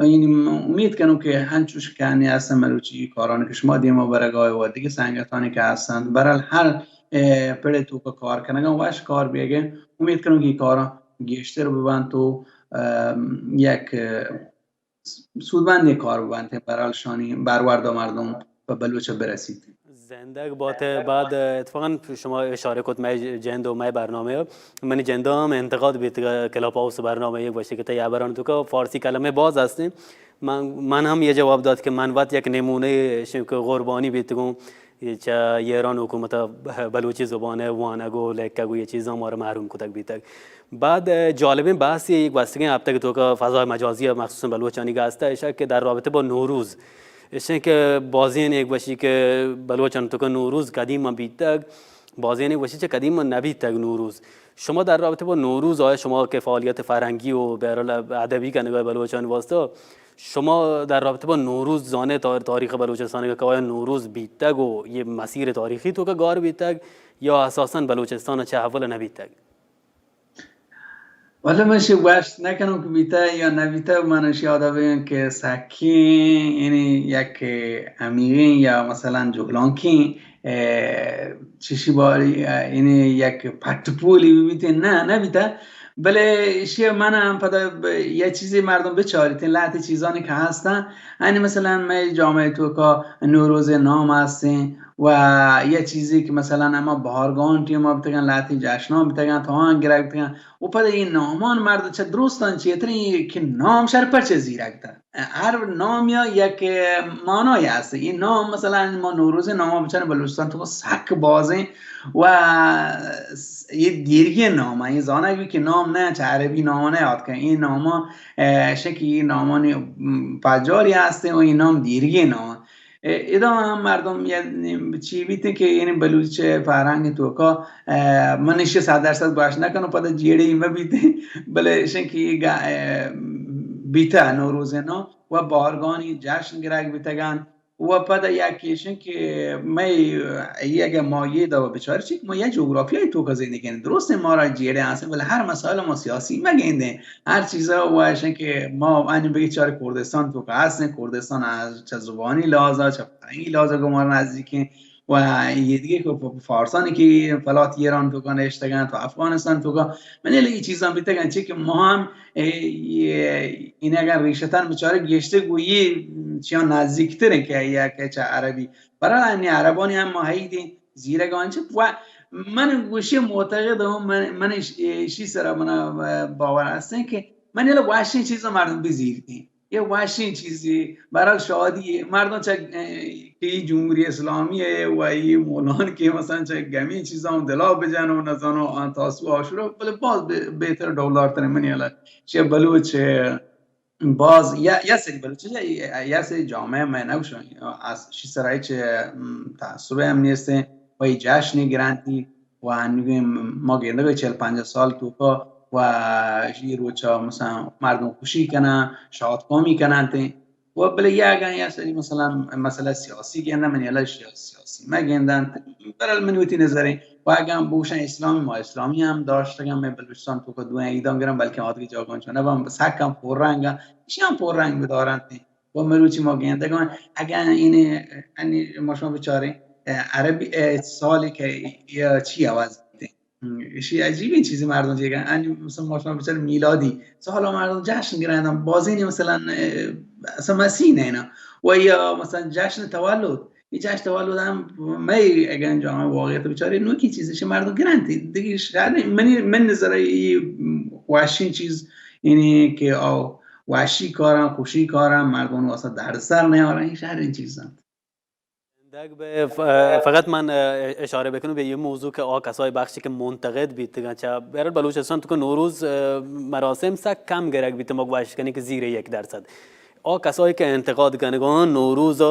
یعنی، امید کنوں کہ ہنچوش کہ انی ہستن مروچی کارانی کہ شما دیما برگا و دیگہ سنگتانی کہ ہستن، بہرحال ہر، اہ، پڑے توکا کار کنگا وش کار بیگے. امید کنوں کہ یہ کاراں گیشتر ببنت و، اہ، یک سودمندیں کار ببنت، بہرحال شانی برورد و مردم پہ بلوچ برسیت. زندگ بات. بعد اتفاقاً شما اشارہ کت مئے جند و مئے برنامہ، منی جندا ہم انتقاد بیت کلاب ہاؤس برنامہ، یک گوشتی کہ تئی ہبران توکا فارسی کلمہ باز ہستیں. من، من ہم یہ جواب دات کہ من وت یک نمونہ شنک قربانی بیتگوں، چہ ایران حکومت بلوچی زبان وانگ و لکگ و یہ چیزاں مارا محروم کتگ بیتگ. بعد، اہ، جالبیں بحثے یک گوستگیں ہفتگ توکا فضای مجازی مخصوصاً بلوچانی گستا اشک کہ در رابطہ با نوروز، اشیں کہ بازین یک گوشی کہ بلوچان توکا نوروز قدیم بیتگ، بازین یک گوشی چہ قدیم نبیتگ نوروز. شما در رابطہ با نوروز، آیا شما کہ فعالیت فرہنگی و بہرحال ادبی کنگا بلوچان واسطہ، شما در رابطہ با نوروز زانے تا-، تاریخ بلوچستان کہ آیا نوروز بیتگ و یہ مسیر تاریخی توکا گار بیتگ یا اساساً بلوچستان چہ اول نبیتگ؟ والا من شی گوشت نکنوں کہ بیتہ یا نبیتہ، من شی آدا بگم کہ سکیں، یعنی یک عمیقیں یا مثلاً جہلانکیں، اہ، چشی باری، اہ، یعنی یک پٹ پولی بیتہ، نہ، نبیتہ. بلے شی من ہم پدا ب-، یہ چیزی مردم بچاریتیں، لہتے چیزانی کہ ہستن، یعنی مثلاً مئے جامعہ توکا نوروز نام ہستیں، و یا چیزے کہ مثلاً ہما بہارگاہانی ٹیما بیتگاں، لہتیں جشناں بیتگاں، تہاں گرگ بیتگاں۔ و پدا اے نامان مردم چہ درستاں چیتریں کہ نام شر پرچہ زیرگ بیتہ۔ ہر نام یا یک معنای ہست۔ اے نام مثلاً ما نوروز نام بچاریں بلوچستان تو سک بازیں و اے دیرگی نام، اے زانگ بی کہ نام نہ چہ عربی نام نہ یاد کن۔ اے نام، اشیں کہ اے نامانی پجاری ہستیں و اے نام دیرگی نام۔ ادا ہم مردم چی بیتیں کہ یعنی بلوچ فرہنگ توکا، من ایشی صد درصد گوش نہ کنوں، پدا جیڑے مہ بیتیں، بلے اشیں کہ اے گا-، بیتہ نوروز نو و بارگانی جشن گرگ بیتگان و پدا یک ایشیں کہ مئے اے اگہ ما اے دوا بچار چی کہ ما یک جغرافیای توکا زندگی کنیں، درستیں مارا جیڑے ہستیں، بلے ہر مسائل ما سیاسی مہ گندیں۔ ہر چیزا و اشیں کہ ما انی بگی چار کردستان توکا ہستیں، کردستان چہ زبانی لحاظا، چہ فرہنگی لحاظا گوں مارا نزدیکیں و اے دیگہ کہ فارسانی کہ فلات ایران توکا نشتگن، تو افغانستان توکا، من اے چیزاں بیتگن چی کہ ما ہم اے، اے، این اگر ریشتان بچارے گیشتر گو اے چیان نزدیکتریں کہ یا کہ چہ عربی، برای انی عربانی ہم ما ہیدیں زیرگان چہ و من گوشی معتقد ہوں، من، من اش-، اشی سرا منا باور ہستیں کہ من الا واشیں چیزاں مردم بزیرتیں۔ اے واشیں چیزے، بہرحال شادی اے، مردم چہ، اے، کہ اے جمہوری اسلامی اے و اے مولان کہ مثلاً چہ گمیں چیزاں دلا بجن و نزانو آن تاسو آشورا، بلے باز بہ-، بہتر ڈولدار تریں منی الا چہ بلوچ، اے، باز یا، یا سری بلوچ یا، یا سری جامعہ میں نہ گوشاں، اس شی سرا ہچ، ام، تعصب ہم نیستیں و اے جشن گرانتی و انوگیں ما گندگ چل پنجاہ سال توکا و اے روچا مثلاً مردم خوشی کنن، شادکامی کنن تیں و بلے یا اگاں یا سری مثلاً مسئلہ سیاسی گندن، من یلا سیاسی مہ گندن، برحال من وتی نظریں و اگاں بوشن اسلامی، ما اسلامی ہم داشتگن، میں بلوچستان توکا دوئیں عیدان گرن، بلکہ آدگی جاگان چون نبن، سک ہم پررنگن، اشی ہم پررنگ بدارن تیں۔ و مروچی ما گندگان، اگاں این، انی ما شما بچاریں، اے، عربی، اے، سالی کہ یا چی عوض بیتیں۔ ہم، اشی عجیبیں چیزی مردم جیگا۔ انی مثلاً ما شما بچار میلادی سال مردم جشن گرندن، بازینی مثلاً، اے، اصلاً مسیح نینا۔ و یا مثلاً جشن تولد، اے جشن تولد ہم مئے اگاں جامعہ واقعیت بچارے نوکی چیز اشی مردم گرنتی۔ دیگه شاید منی، من نظر اے واشین چیز اینی کہ آ واشی کارن، خوشی کارن، مردم واسطہ درد سر نیارن، این شریں چیزاں۔ دگ بہ ف-، فقط من، اه، اشارہ بکنوں بہ یہ موضوع کہ آ کسای بخشی کہ منتقد بیتگن چہ بہرحال بلوچستان تو کہ نوروز، اه، مراسم سک کم گرگ بیت، ما گوش کنیں کہ زیر یک درصد۔ آ کسای کہ انتقاد کنگان نوروز،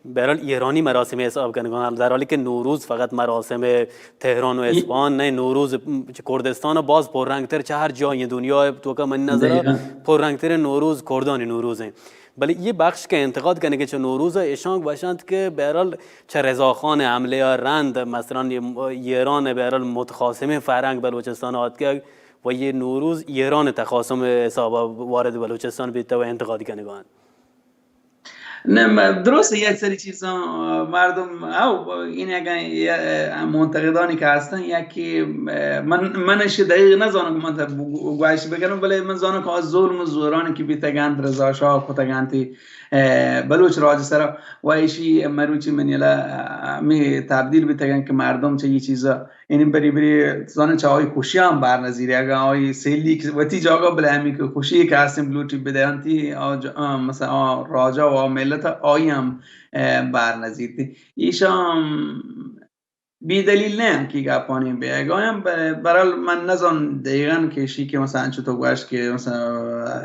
بہرحال ایرانی مراسم حساب کنگان، در حالی کہ نوروز فقط مراسم تهران و اصفهان نہ، نوروز چہ کردستان باز پررنگتر چہ ہر جای دنیا تو کہ من نظر پررنگتر نوروز کردانی نوروز ہیں۔ بلے یہ بخش کہ انتقاد کنگے چہ نوروز ء، ایشاں گوشنت کہ بہرحال چہ رضا خان حملے ء رند، مثلاً یہ ایران ء بہرحال متخاصمیں فرہنگ بلوچستان ء آتکگ و یہ نوروز ایران ء تخاصم ء حساب ء وارد بلوچستان بیتہ و انتقاد کنگا انت۔ نہ، م-، درست یک سری چیزاں، آ، مردم، او، این اگاں، آ، منتقدانی کہ ہستن، یکی، آ، من، من اش دقیق نزانم کہ من تہ گو-، گوش بکنم، بلے من زانم کہ آ ظلم و زورانی کہ بیتگنت، رضا شاہ کتگنتی، آ، بلوچ راج سرا و ایشی مروچی منی الا، آ، ہمے تبدیل بیتگن کہ مردم چہ یہ چیزا یعنی بری بری زانن چہ آئی خوشی ہم بار نزیری، اگاں آئی سیلی کہ وتی جاگہ بلے ہمی کہ خوشی کہ ہستیں بلوٹی بدینتی، آ ج-، آ مثلاً آ راجا و آ ملت آئی ہم، آ، بار نزیرتی۔ ایشاں بی دلیل نہ ہم کہ گپانی بیگا ہم ب-، برحال من نزان دیگن کہ شی کہ مثلاً انچو تو گوشت کہ مثلاً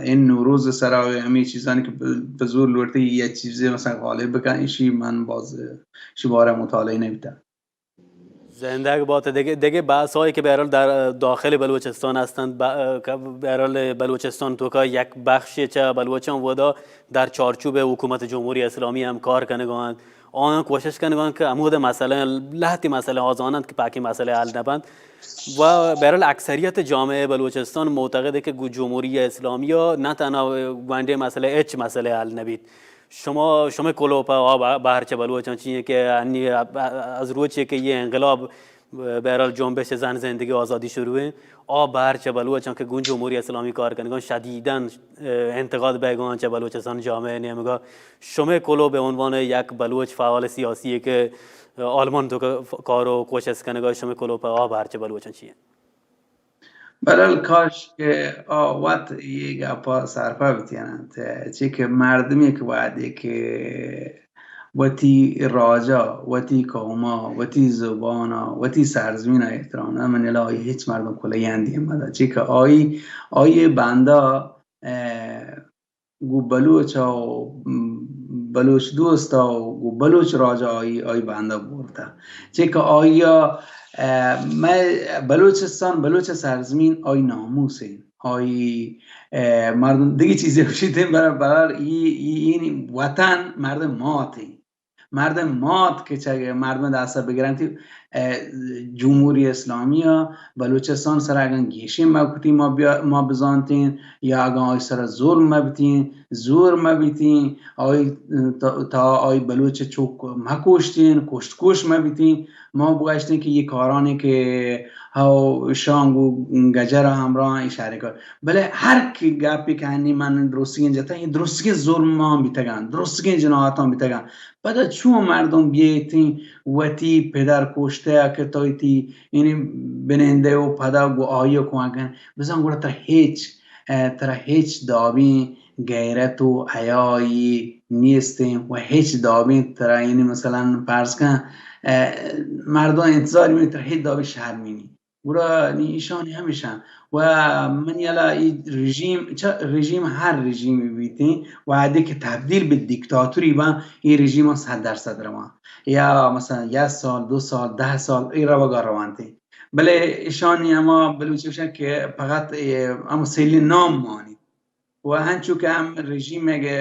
این نوروز سرا ہمی چیزانی کہ ب-، بزور لوٹی یا چیزی مثلاً غالب بکن، ایشی من باز شی بارہ مطالعہ نبیتا۔ زندگ بات۔ دگہ، دگہ بحث ہایی کہ بہرحال در داخل بلوچستان ہستند، ب-، کہ بہرحال بلوچستان توکا یک بخشے چہ بلوچاں ودا در چارچوب حکومت جمہوری اسلامی ہم کار کنگا انت۔ آیاں کوشش کنگا انت کہ ہمود مسئلہ، لہتی مسئلہ آ زاننت کہ پاکی مسئلہ حل نبنت۔ و بہرحال اکثریت جامعہ بلوچستان معتقد کہ گو-، جمہوری اسلامی نہ تنہا گونڈے مسئلہ، ہچ مسئلہ حل نبیت۔ شما، شمئے کلوپ ء آ بہ-، بہر چہ بلوچاں چی انت کہ انی ا-، ا-، از روچے کہ یہ انقلاب بہرحال جنبش زن زندگی آزادی شروع ایں، آ بہر چہ بلوچاں کہ گوں جمہوری اسلامی کار کنگاں شدیداً، اه، انتقاد بیگاں چہ بلوچستان جامعہ نیمگا، شمئے کلو بہ عنوان یک بلوچ فعال سیاسی کہ، اه، آلمان تو کار و کوشست کنگا، شمئے کلو پہ آ بہر چہ بلوچاں چی ایں؟ بلال کاش کہ آ وت یہ گپا سرپا بتیننت، چی کہ مردمی کہ وہدے کہ وتی راجا، وتی قوما، وتی زبانا، وتی سرزمینا احترام نہ، من الا آئی ہچ مردم کلہ یندی مدا، چی کہ آئی، آئی بندا، اه، گوں بلوچ ء و بلوچ دوست ء و گوں بلوچ راج ء آئی، آئی بندگ برتہ۔ چہ کہ آئی ء، اه، مئے بلوچستان، بلوچ سرزمین آئی ناموس انت۔ آئی، اه، مردم دگہ چیزے گوشیت انت، بلے، بلے ای، ای، این وطن مردم مات انت۔ مردم مات کہ چہ مردم دست ء بگرنتی، اه، جمہوری اسلامی ء بلوچستان سر اگاں گیشیں مہ کتی ما بیا-، ما بزانتیں یا اگاں آئی سر ظلم مہ بیتیں، زور مہ بیتیں، آئی تا، تا آئی بلوچ چوک مہ کوشتیں، کشت کوش مہ بیتیں، ما بگشتیں کہ یہ کارانی کہ ہو شانگ و گجر ہمراہ اشارے کر۔ بلے ہر کہ گپی کہ انی من درستگیں جتاں، یہ درستگیں ظلمان بیتگاں، درستگیں جنایتان بیتگاں۔ پدا چون مردم بیتیں وتی پدر کشتہ ء کہ تو تی یعنی بنندے و پدا گو آئی ء کمک کن، بزاں گڑا ترا ہچ، اه، ترا ہچ دابیں غیرت و حیائی نیستیں و ہچ دابیں ترا یعنی مثلاً فرض کن، اه، مردم انتظار می ترا ہچ دابیں شرمی نی۔ گڑا نی ایشانی ہمیشاں و منی یلا ای رژیم، چہ رژیم ہر رژیمی بیتیں، وہدے کہ تبدیل بہ دیکتاتوری باں، ای رژیم صد درصد رواں۔ یا مثلاً یک سال، دو سال، دہ سال، ای روگا روانتیں۔ بلے ایشانی ہما بلوچی گوشن کہ فقط، اه، ہم سیلی نام مانی۔ و ہنچو کہ ہم رژیم اگہ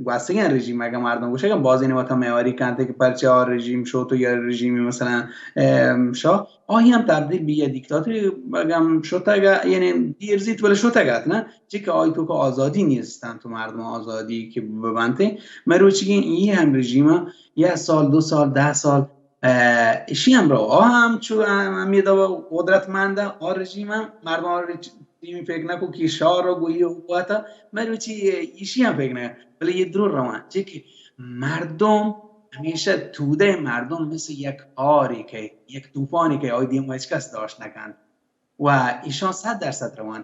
گوستگیں رژیم اگہ مردم گوشگ بازین وتا میواری کنت کہ پرچہ آ رژیم شو تو یا رژیم مثلاً، ام، شو آہی ہم تبدیل بی یا دیکتاتوری اگہ ہم شتگ، یعنی دیر زیت ولی شتگ ات نا، چی کہ آئی تو کہ آزادی نیستن تو مردم آزادی کہ ببنتے۔ مروچی یہ ہم رژیم یا سال، دو سال، دہ سال، اه، ایشی ہم رو، آ ہم چو ہم، ہمی دو قدرتمند، آ رژیم ہم مردم آ رژیمی فکر نکو کہ شار و گوئی و قوت، مروچی ایشی ہم فکر نکو، بلے یہ درو روان، چی کہ مردم ہمیشہ تودہ مردم مثل یک آری کہ، یک طوفانی کہ آئی دیم و ہچ کس داشت نکنت و ایشان صد درصد روان۔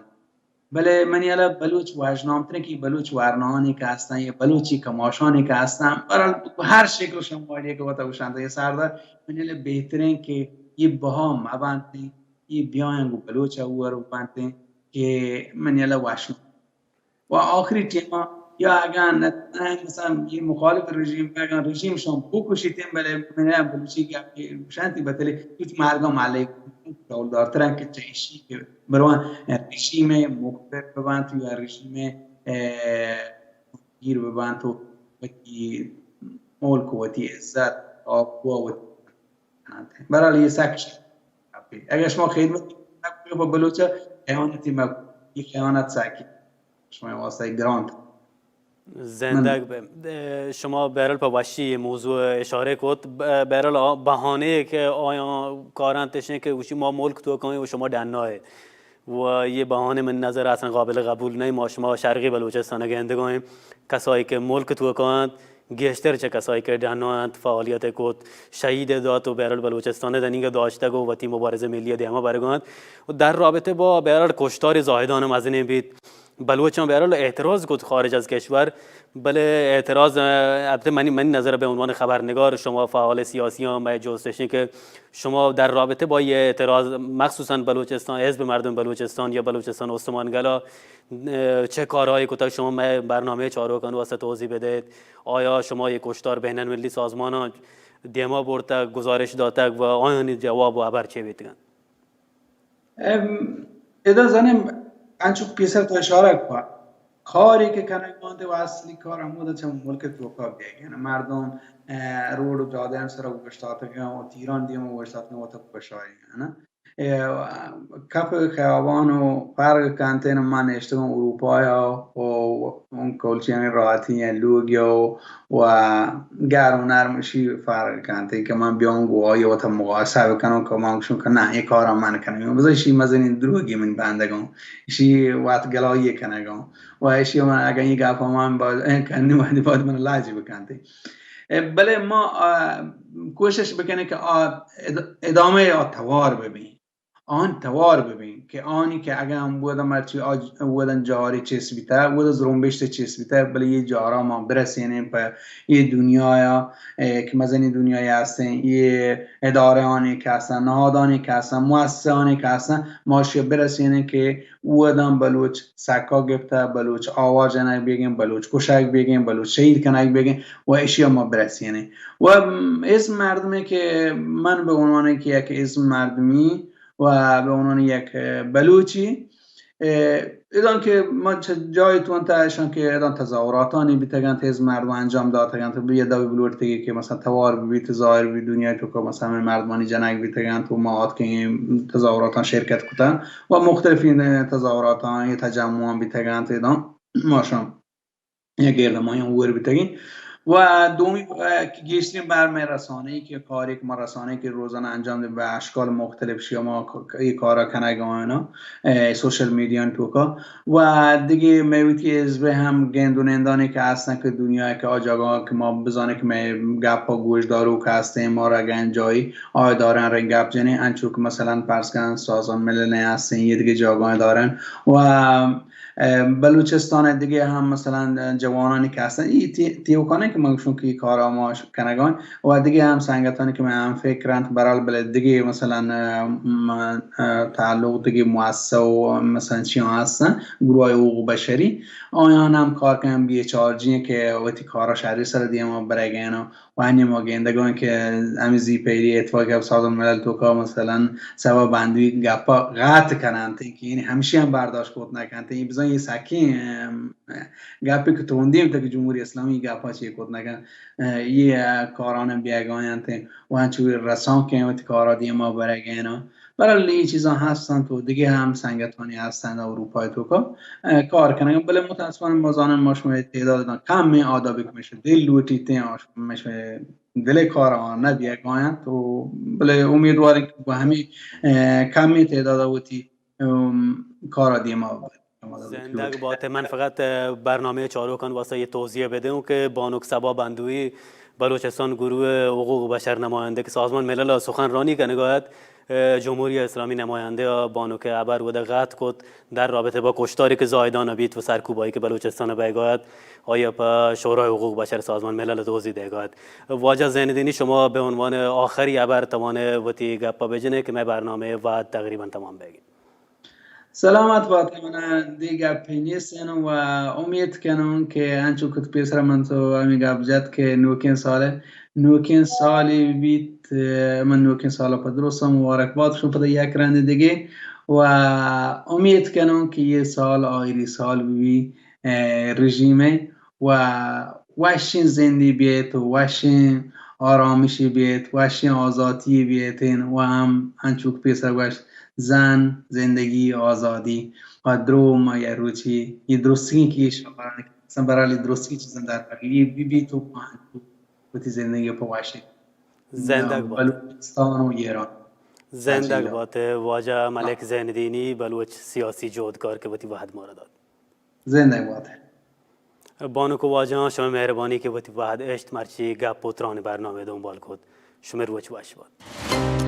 بلے منی یلا بلوچ وژنامتریں کہ بلوچ ورناہانی کہ ہستن یا بلوچی کماشانی کہ ہستن، برحال ہر شکل و شمالی کہ وتا گوشنت یا سردار، منی یلا بہتریں کہ یہ بہا مہ بنتیں، یہ بیاین گو بلوچ اور بنتیں کہ منی یلا وشنام و آخری ٹیما یا اگاں نہ، نہ مثلاً یہ مخالف رژیم، اگاں رژیم شان بکشیتیں، بلے منی بلوچی کہ آپ گوشنتی بتلے کچھ مارگا مالک ڈولدارترن کہ چہ ایشی کہ بروان رژیم مخبر ببنت یا رژیم، اه، گیر ببنت و وتی ملک و وتی عزت، آبرو و وتی کننت۔ برحال یہ سک شر۔ اگر شما خدمت نکنید پہ بلوچ خیانتی مکن، یہ خیانت سکی شما واسطہ گرانت۔ زندگ بہ۔ اه، شما بہرحال پہ وشی یہ موضوع اشارہ کت۔ ب-، بہرحال آ بہانے کہ آیاں کارنت اشیں کہ گوشی ما ملک توکائیں و شما ڈنائے۔ و یہ بہانے من نظر اصلاً قابل قبول نہیں۔ ما شما شرقی بلوچستان گندگائیں، کسایی کہ ملک توکا انت، گیشتر چہ کسایی کہ ڈنا انت، فعالیت کت، شہید دات و بہرحال بلوچستان دنیگا داشتگ و وتی مبارزہ ملی دیما برگا انت۔ و در رابطہ با بہرحال کشتار زاہدان مزنیں بیت، بلوچاں بہرحال اعتراض کت خارج از کشور، بلے اعتراض، اه، البتہ منی، منی نظر بہ عنوان خبرنگار شما فعال سیاسیاں مئے جستش انت کہ شما در رابطہ با یہ اعتراض مخصوصاً بلوچستان، حزب مردم بلوچستان یا بلوچستان استمان گلا، اه، چہ کارهایی کتگ شما مئے برنامهٔ چاروکان واسطہ توضیح بدهید؟ آیا شما یہ کشتار بین المللی سازمانان دیما برتگ، گزارش داتگ و آیانی جواب و خبر چه بیتگن؟ ام، ادا زانم انچو پیسر تو اشارہ کت، کاری کہ کنگ بانتے و اصلی کار ہمود چہ ملک توکا بیگ، یعنی مردم، اه، روڈ و جادہ سر گشتاتگن و تیران دیم گشتاتگن و تو کشائی، ہے نا؟ اے، کپ خیابان و فرق کنتین، من نشتگم اروپایا و اون کولچیانی راحتی ہیں لوگیا و، و گرم و نرم، اشی فرق کنتین کہ من بیام گواهی و تا مقایسه بکنم که من گوشم که نه، این کارا من کنم، بزن اشی مزنین دروگی من بندگم، اشی وقت گلایی کنگم و اشی من اگه این گپ من باز کنی وقتی باید من لاج بکنتین. بلے ما، آ، کوشش بکنیں کہ آ اد-، ادامہ آ توار ببیں، آن توار ببیں کہ آنی کہ اگاں ہم ودا مرچی آ ج-، ودا جاری چیس بیتا، ودا زرمبشت چیس بیتا، بلے یہ جارا ما برسینیں پہ یہ دنیایا، اے، کہ مزنی دنیای ہستیں، یہ ادارہ آنی کہ ہستن، نہادانی کہ ہستن، مؤسسہ آنی کہ ہستن، ما شی برسینیں کہ اوداں بلوچ سکا گپتہ، بلوچ آوار جنگ بیگیں، بلوچ کشگ بیگیں، بلوچ شہید کنگ بیگیں و اشیا ما برسینیں. و ازم مردمے کہ من بہ عنوان کہ یک ازم مردمی و بہ عنوان یک بلوچی، اے، ادان کہ ما چہ جای تونتا اشان کہ ادان تظاہراتانی بیتگنت، ازم مردم انجام داتگنت، بہ یداوی بلوٹتگی کہ مثلاً توار بیت، ظاہر بیت دنیای توکا مثلاً ہمے مردمانی جنگ بیتگنت و ما آتکیں تظاہراتان شرکت کتن. و مختلفیں تظاہراتاں، یہ تجمعاں بیتگنت، اداں ما شام یہ گردمایاں ہور بیتگیں. و دومی، اه، کہ گیشترین بر مئے رسانہ‌ای کہ کاری کہ ما رسانہ‌ای کہ روزانہ انجام دیں، بہ اشکال مختلف شما ک-، یہ کارا کنگ آیانا، اه، سوشل میڈیا توکا. و دگہ مئے وتی حزب ہم گند و نندانی کہ ہستن کہ دنیا کہ آ جاگہ کہ ما بزانیں کہ مئے گپ گوش داروک ہستیں، ما را گنجائی آ دارن رنگ گپ جنیں، انچو کہ مثلاً فرض کن سازمان ملل ہستیں، یہ دگہ جاگہ دارن. و، اه، بلوچستان دگہ ہم مثلاً جوانانی کہ ہستن، یہ تی-، تیوکانیں کہ من گوشوں کہ یہ کارا ما ش-، کنگان و دگہ ہم سنگتانی کہ من ہم فکر انت، برحال بلے دگہ مثلاً، اه، م-، اه، تعلق دگہ مؤسسہ و مثلاً چیاں ہستن، گروہ حقوق بشری، آیان ہم کار کنن، بی ایچ آر جی ہیں کہ وتی کارا شہری سر دیما برگین و ہنی ما گندگان کہ ہمیں زی پیری اتفاق سازمان ملل توکا مثلاً سبب بندوی گپا غلط کننت کہ یعنی ہمشی ہم برداشت کت نکنت، یہ بزن یہ سکیں، ام، گپی کہ ترندی ہم تک جمہوری اسلامی گپا چی کت نکن، اه، یہ، اه، کاران بیگاینت و انچو رسان کہ وتی کارا دیما برگین. برحال یہ چیزاں ہستن تو دگہ ہم سنگتانی ہستن اروپای توکا، اه، کار کنگ، بلے متاسفانہ ما زانن ما شما تعداد کم آدابی کہ مش دل لوٹیتیں، مش دل کار آن نہ بیگاینت تو بلے امیدواریں کہ ہمیں، اه، کمی تعداد وتی، ام، کارا دیما ببر. زندگ بات. من فقط، اه، برنامه چاروکان واسطه یه توضیح بدوں کہ بانک صبا بندوی بلوچستان گروہ حقوق بشر نماینده کہ سازمان ملل سخنرانی کنگا ات، اه، جمہوری اسلامی نماینده بانک ابر ودا غلط کت در رابطہ با کشتاری کہ زاہدان بیت و سرکوبایی کہ بلوچستان بیگا ات، آیا پہ شورای حقوق بشر سازمان ملل توضیح دیگا ات. واجہ زین الدینی، شما بہ عنوان آخری ابر توان وتی گپا بجنے کہ مئے برنامه وقت تقریباً تمام بیگی. سلامت بات، من دی گپی نیستن و امید کنم کہ انچو کت پیسر من تو ہمیں گپ جت کہ نوکیں سال، نوکیں سالی بیت، من نوکیں سال پر درست مبارک بات شما پدا یک رند دیگه و امید کنم کہ یہ سال آخری سال بی، اه، رژیم و وشیں زندی بیت و وشیں آرامشی بیت، وشیں آزاتی بیتین و ہم انچوک پیسر گوشت، زن، زندگی، آزادی و درو ما یہ روچی، یہ درستگی کی شماران، اصلاً برحال درستگی چیزاں در بر، یہ بی بی تو پاہن تو وتی زندگی پہ وشیں زندگ بات. بلوچستان و ایران. زندگ بات واجہ ملک زین الدینی، بلوچ سیاسی جہدکار کہ وتی وہد مارا دات. زندگ بات. بانک و واجہاں، شمئے مہربانی کہ وتی وہد اشت، مرچی گپ و تران برنامہ دنبال کت. شمئے روچ وش بات.